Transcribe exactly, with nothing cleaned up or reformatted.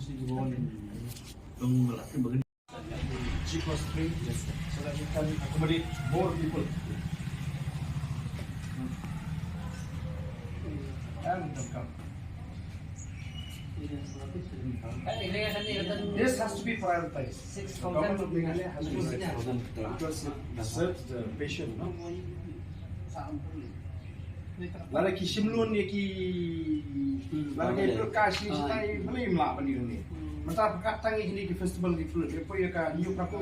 G plus three, yes, so that we can accommodate more people. And welcome. This has to be prioritized. The government of Meghalaya has to prioritize because it serves the patient, no? Lada ki shim loan ïa ki, lada ki prakash ni, stai beli mla bani ni. Mata pekat tangi hini ki festival ki fruit, ïa poi ïa ka nyuk ka pun.